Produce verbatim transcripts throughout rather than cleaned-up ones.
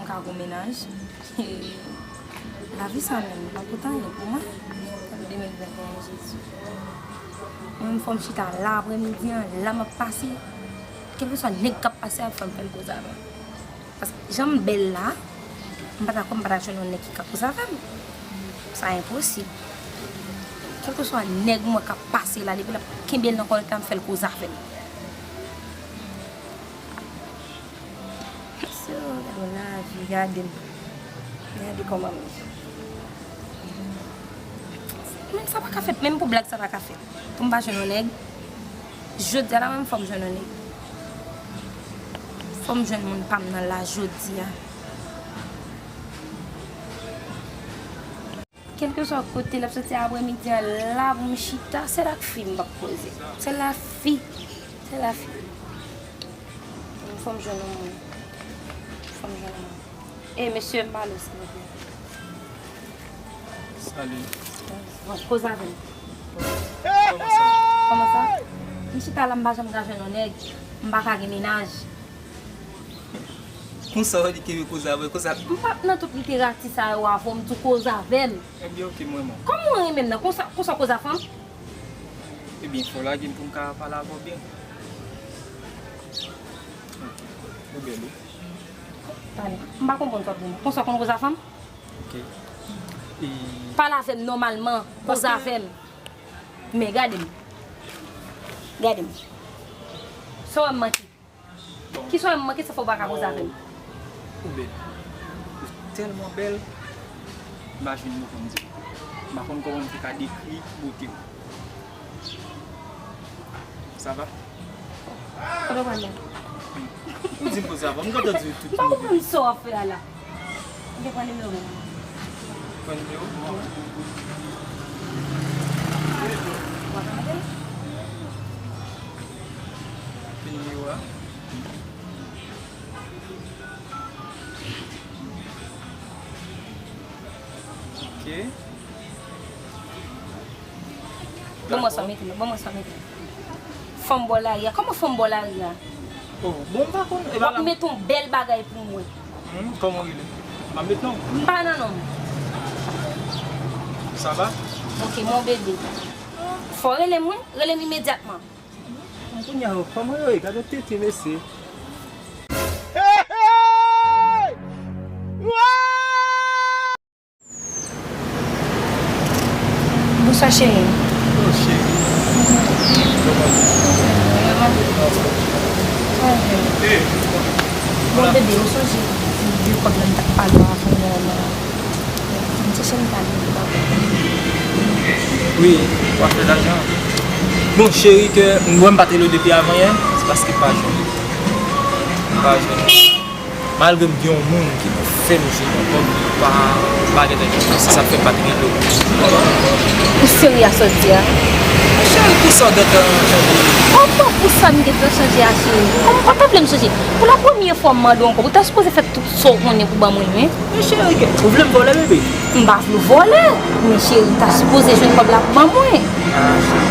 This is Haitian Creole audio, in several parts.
Ka gon mennaj. Lavi sa menm, pa pote anyen pou mwen. Ane de mil venteyen, Jezi. Mwen menm fò m chita la aprèmidi an, la m ap pase. Kèlkeswa nèg k ap pase a, fò m fè l koze avè m. Paske jan m bèl la, m pa ta kwè m pa ta jwenn yon nèg ki ka koze avè m. Sa enposib. Kèlkeswa nèg m wè k ap pase la, depi l ap kenbe l nan kòlèt la, m fè l koze avè m. So, gade yon lavi, gade m. Gade kòman m ye. Menm sa pa ka fèt, menm pou blag sa pa ka fèt. Pou m pa jwenn yon nèg, jodi a la menm fò m jwenn yon nèg. Fò m jwenn moun pa m nan la jodi a. Kèlkeswa kote l ap soti aprèmidi an la pou m chita, sèl ak fi m p ap koze. Sèl ak fi. Sèl ak fi. Fò m jwenn yon moun. Fò m jwenn yon moun. E, mesye, m pale w, silvouplè. Salut. Bon, koze avè m. Kòman sa? Kòman sa? M chita la, m pa janm ka jwenn yon nèg. M pa ka gen mennaj. Konsa w di kenbe koze avè, konsa. M p ap nan tout literati sa yo avè w, m di w koze avè m. Ebyen, oke, m renmen w. Kòman w renmen m nan? Konsa, konsa w koze avè m? Ebyen, fò w lage m pou m ka pale avè w byen. Oke. Ou bèl, wi. Pale. M pa konprann sa w ap di m. Konsa w konn koze avè m? Oke. E pale avè m nòmalman. Koze avè m. Men gade m. Gade m. Sa w wè m manke? Kisa w wè m manke sa fè w pa ka koze avè m? Ou bèl. Ou tèlman bèl. M pa jwenn mo pou m di w. M pa konn kòman m te ka dekri bote w. Sa va? Kote w pral la? Ou di m pou sa va. M kontan di w tout. M pa konprann sa w ap fè a la. M te pran nimewo w. Pran nimewo? W ap mande? Ki nimewo a? Ok. Bon, mwen sa mete, bon, mwen sa mete. Fanm bò lari a. Kòman fanm bò lari a? Oh, bon, m pa konn. W ap mete yon bèl bagay pou mwen. Hmm, kòman w rele? M ap met non. M pa nan non. Sa va? Ok, mon bebe. Fò w rele m, wi. Rele m imedyatman. Kounye a, kòman yo ye? Gade tete mesye. Bonswa, cheri. Oh, cheri. Kòman w ye? Bon, bebe, ou sonje de kòb la m t ap pale w avan yè la? Wi, w ap fè lajan. Bon, cheri, ke m wè m pa t rele w depi avan yè, se paske m pa jwenn ou. M pa jwenn ou. Malgre m gen yon moun ki pou fè m jwenn ou, men m pa, m pa gentan jwenn ou. Se sa k fè m pa t rele w. Ou serye a sa w di a? Cheri, pou sa w gentan chanje? Kòman pou sa m gentan chanje a, cheri? Kòman w ta vle m chanje? Pou la premyè fwa m mande w ankò, ou ta sipoze fè tout sa w konnen pou ban mwen, wi. Men cheri, ke, ou vle m vòlè, bebe? M pa vle w vòlè, men cheri, ou ta sipoze jwenn kòb la pou ban mwen. Ah, cheri.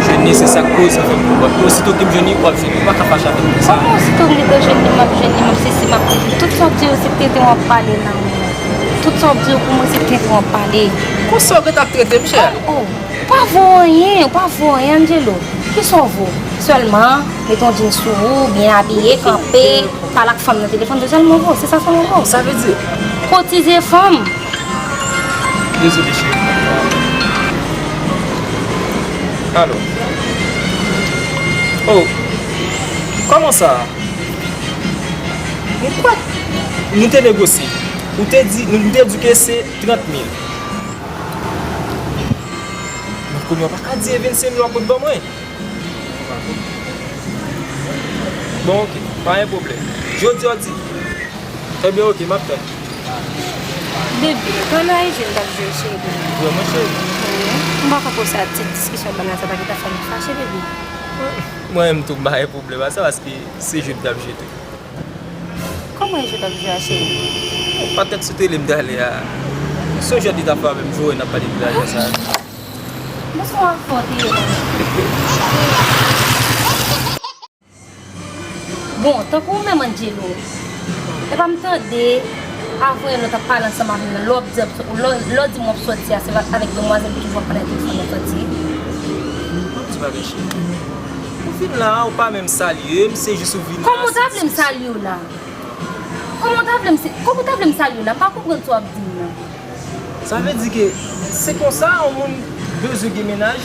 Jwenn li, se sa k koz, anfen, osito ke m jwenn li, w ap jwenn li, ou pa ka fache avè m konsa. Kòman osito ke m jwenn li, m ap jwenn li, m ap sesi, m ap tete? Tout sa w di yo, se tenten w ap pale la, mwen. Tout sa w di yo pou mwen, se tenten w ap pale. Konsa w gentan ap trete m, cheri? Oh, oh. Ou pa vo anyen, ou pa vo anyen, Angelo. Kisa w vo? Sèlman, met yon djins sou ou, byen abiye, kanpe, pale ak fanm nan telefòn, se sèlman vo, se sa sèlman vo. Sa vle di? Kotize fanm. Dezole, cheri. Alo. Oh, kòman sa? Mwen kwè nou te negosye. Ou te di, nou te di ke se trant mil. Men kounye a w pa ka di e vennsenk mil w ap pot ban mwen. Bon, oke, pa gen pwoblèm. Jodi a w di? Ebyen, oke, m ap tann. Bebe, pandan e jwe n t ap jwe, cheri. Vrèman, cheri. Wi. M pa ka konsa ti diskisyon bannal sa pa gentan fè m fache, bebe. Mwen menm tou, m pa gen pwoblèm a sa, paske se jwe m t ap jwe tou. Kòman e jwe w t ap jwe a, cheri? Patèt sou tele m t ale a. M sonje lè li t ap fè avè m, jwe n ap pale de lajan sa. Bonswa, fò w te ye la. Bon, tankou ou menm, Angelo, epa m tande, avan yè lè w t ap pale ansanm avè m nan, lè w ap di, lè w, lè w di m w ap sòti a, se avèk demwazèl ou toujou ap pale nan telefòn w ap sòti? M ap di bagay cheri. Ou vin la, ou pa menm salye m, se jis ou vin la. Kòman w ta vle m salye w la? Kòman w ta vle m se, kòman w ta vle m salye w la? M pa konprann sa w ap di m nan. Sa vle di ke se konsa yon moun bezwen gen mennaj?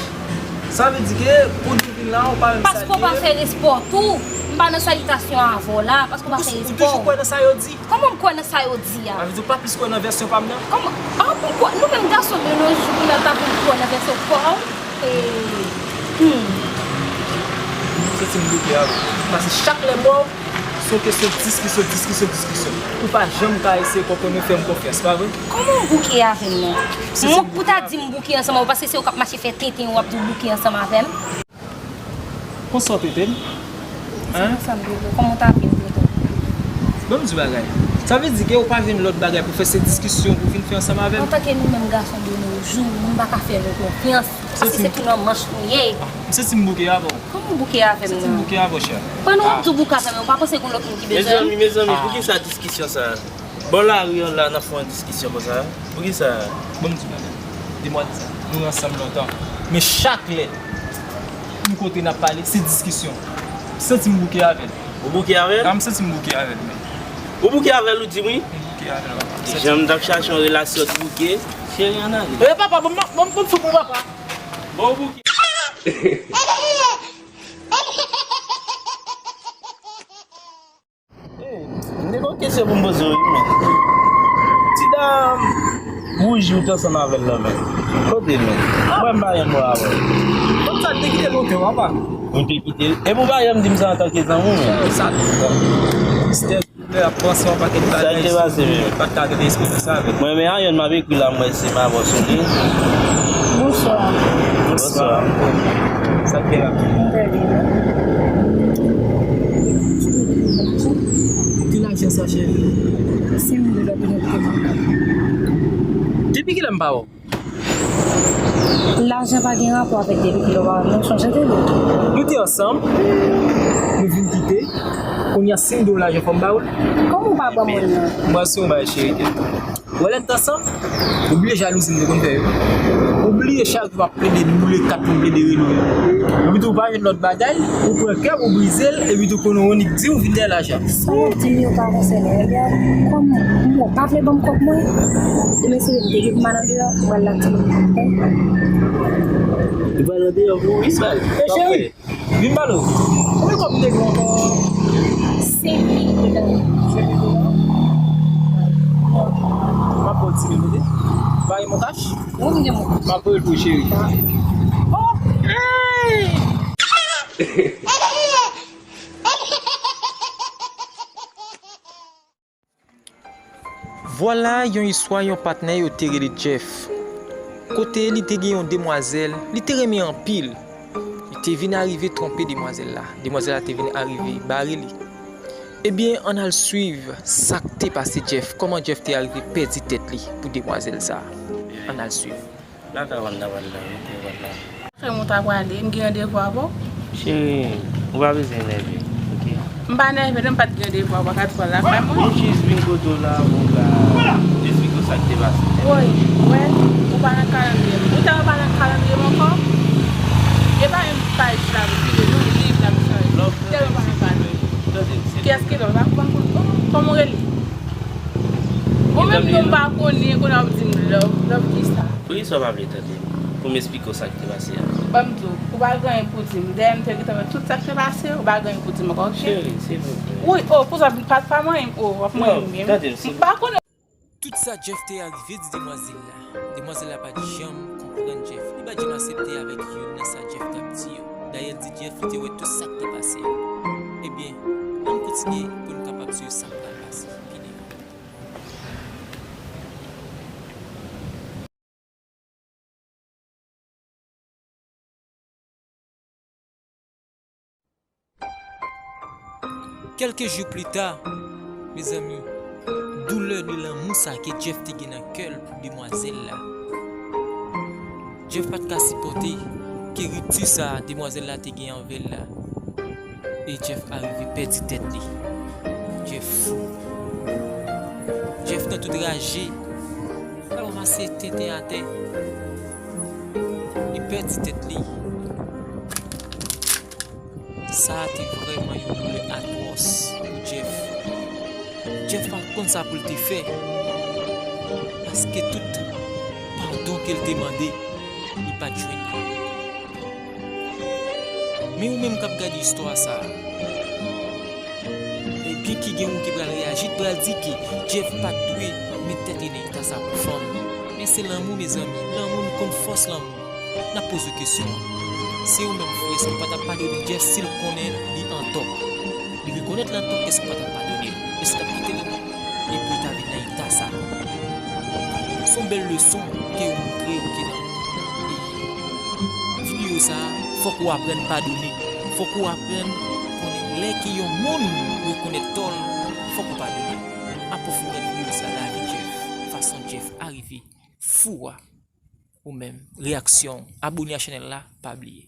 Sa vle di ke pou nou vin la, ou pa menm salye m? Paske w pa fè respè w tou. M pa nan salitasyon avè w la, paske w pa fè respè w. Ou toujou kwè nan sa yo di? Kòman m kwè nan sa yo di a? Sa vle di ou pa plis kwè nan vèsyon pa m nan? Kòman? Ah, pou kwè, nou menm gason de nos jours, pou n ap ta vin kwè nan vèsyon pa w? Eh, hmm. M santi m bouke avè w. Paske chak lè m wè w, se yon kesyon diskisyon, diskisyon, diskisyon. Ou pa janm ka eseye konprann mwen, fè m konfyans, pa vre? Kòman w bouke avè m nan? Mwen pou ta di m bouke ansanm avè w, paske se ou k ap mache fè tenten, w ap di w bouke ansanm avè m. Konsa w trete m? Hein? Kòman w sa m trete w? Kòman w ta vle m trete w? Ban m di w bagay. Sa vle di ke ou pa jwenn lòt bagay pou fè, se diskisyon pou vin fè ansanm avè m? Antanke nou menm gason de nos jours, moun pa ka fè nou konfyans. Paske se tou nan manch nou ye. Ah, m santi m bouke avè w. Kòman w bouke avè m nan? M santi m bouke avè w, chè. Pandan w ap di w bouke avè m, ou pa panse gen lòt moun ki bezwen m? Mezanmi, mezanmi, poukisa diskisyon sa a? Bò lari an la, n ap fè yon diskisyon konsa. Poukisa? Bon, m di w bagay. Demwazèl sa, nou ansanm lontan. Men chak lè nou kote n ap pale, se diskisyon. M santi m bouke avè l. Ou bouke avè l? A, m santi m bouke avè l, men. Ou bouke avè l, ou di m wi? M bouke avè l, papa. Jan m t ap chache yon relasyon t bouke. Cheri, ann ale. Eh, papa, bon, bon, bon, bon, bon, papa. Bon, ou bouke. Eh, m te gen yon kesyon pou m poze w, wi, men. Ti dam wouj ou t ansanm avè l lan, men. Kote l, men? Mwen, m pa janm wè avè l. Kòm sa, te kite l lontan, papa. Ou te kite l? Epi ou pa janm di m sa antanke zanmi w, men. Sa, mistè, lè ap panse yon pakèt bagay. Sa k te pase, men? Pa t ka gen espri sa avè l. Mwen, men, ayen m ap ekri la, m wè se m avè w sou li. Bonswa. Bonswa. Sa k gen la? Mwen trè byen, non. Ki lajan sa, cheri? Senk mil dola pou mwen. Depi kilè m pa wè w? Lajan pa gen rapò avèk depi kilè w pa wè m, non, chonje de li. Nou te ansanm, nou vin kite, kounye a senk dola lajan fò m ba ou l. Kòman w pa ban mwen l, non? Mwen se yon bagay cheri. Ou wè lè n t ansanm, ou bliye jalouzi m te konn fè yo. Ou bliye chak jou m ap plede boule kat pou m plede rele w yo. Epi tou ou pa jwenn lòt bagay, ou pran kè m, ou brize l, epi tou konnen w annik di w vin dèyè lajan. Sa w ap di m yo pa konsène w. Ebyen, kòm mwen pa vle ban m kòb mwen, demen se m te gen pou m al andeyò, m pral la ti. Ou pral andeyò pou wi sal. Vin pale w. Konbyen kòb m te gen ankò? Senk mil dola. Senk mil dola? M ap ba w ti mil, tande? Ba m yon kach? Wi, m gen mwen. M ap voye l pou ou, cheri. Oh! Hey! Vwala yon istwa yon patnè yo te rele Jeff. Kote li te gen yon demwazèl, li te renmen anpil. Li te vin arive twonpe demwazèl la. Demwazèl la te vin arive bare li. Ebyen, ann al swiv sa k te pase Jeff, kòman Jeff te arive pèdi tèt li pou demwazèl sa a. Ann al swiv. Lakay Wanda, Wanda, rete Wanda. Frè m, ou ta prale, m gen randevou avè w. Cheri, ou pa bezwen nève, oke? M pa nève non, m pa t gen randevou avè w, pa t pral lakay mwen. Mwen jis vin kote w la pou m ka esplike w sa k te pase. Woy, wè, ou pa nan kalandriye m. Ou tèlman pa nan kalandriye m ankò. E pa menm paj la m vire non, liv la m chanje. Tèlman pa nan paj. Kiyès ki love? Ou pa konn kòman w rele? Ou menm non m pa konnen, kounye a w ap di m love, love kisa? Poukisa w pa vle tande m pou m esplike w sa k te pase a? Ban m di w, ou pa gen anyen pou di m. Dèyè m te gentan wè tout sa k te pase, ou pa gen anyen pou di m ankò, oke? Cheri, silvouplè. Wi, o, pou sa, pa, pa manyen m, o, w ap manyen m byen. Non, tande m, silvouplè. M pa konnen. Tout sa Jeff te arive di demwazèl la. Demwazèl la pa t janm konprann Jeff. Li pa t janm aksepte avèk youn nan sa Jeff t ap di yo. Dayè, l di Jeff li te wè tout sa k te pase yo. Ebyen, ann kontinye pou n kapab swiv sa k pral pase pi devan. Kèlke jou pli ta, mezanmi, doulè de lanmou sa ke Jeff te gen nan kè l pou demwazèl la. Jeff pa t ka sipòte ke ripti sa demwazèl la te gen anvè l la. E Jeff arive pèdi tèt li. Jeff fou. Jeff nan tout raje. L al ranmase tenten atè. Li pèdi tèt li. Sa a te vrèman yon doulè atwòs pou Jeff. Jeff pa t konn sa pou l te fè. Paske tout padon ke l te mande, li pa t jwenn li. Men ou menm k ap gade istwa sa a, ebyen ki gen moun ki pral reyaji, ki pral di ke Jeff pa t dwe met tèt li nan eta sa pou fanm. Men se lanmou, mezanmi. Lanmou, nou konn fòs lanmou. N ap poze kesyon an. Se ou menm, frè, èske w pa t ap padone Jeff si l konnen li antò? Li rekonèt li antò, èske w pa t ap padone l? Èske w t ap kite l? Epi w ta vin nan eta sa. Se yon bèl leson ke yo montre yo ke nan videyo sa a, fòk ou aprann padone. Fòk ou aprann konnen lè ke yon moun rekonèt tò l, fòk ou padone. Apwofondè videyo sa a, lavi Jeff, fason Jeff arive fou a. Ou menm, reyaksyon w. Abone a chanèl la, pa bliye.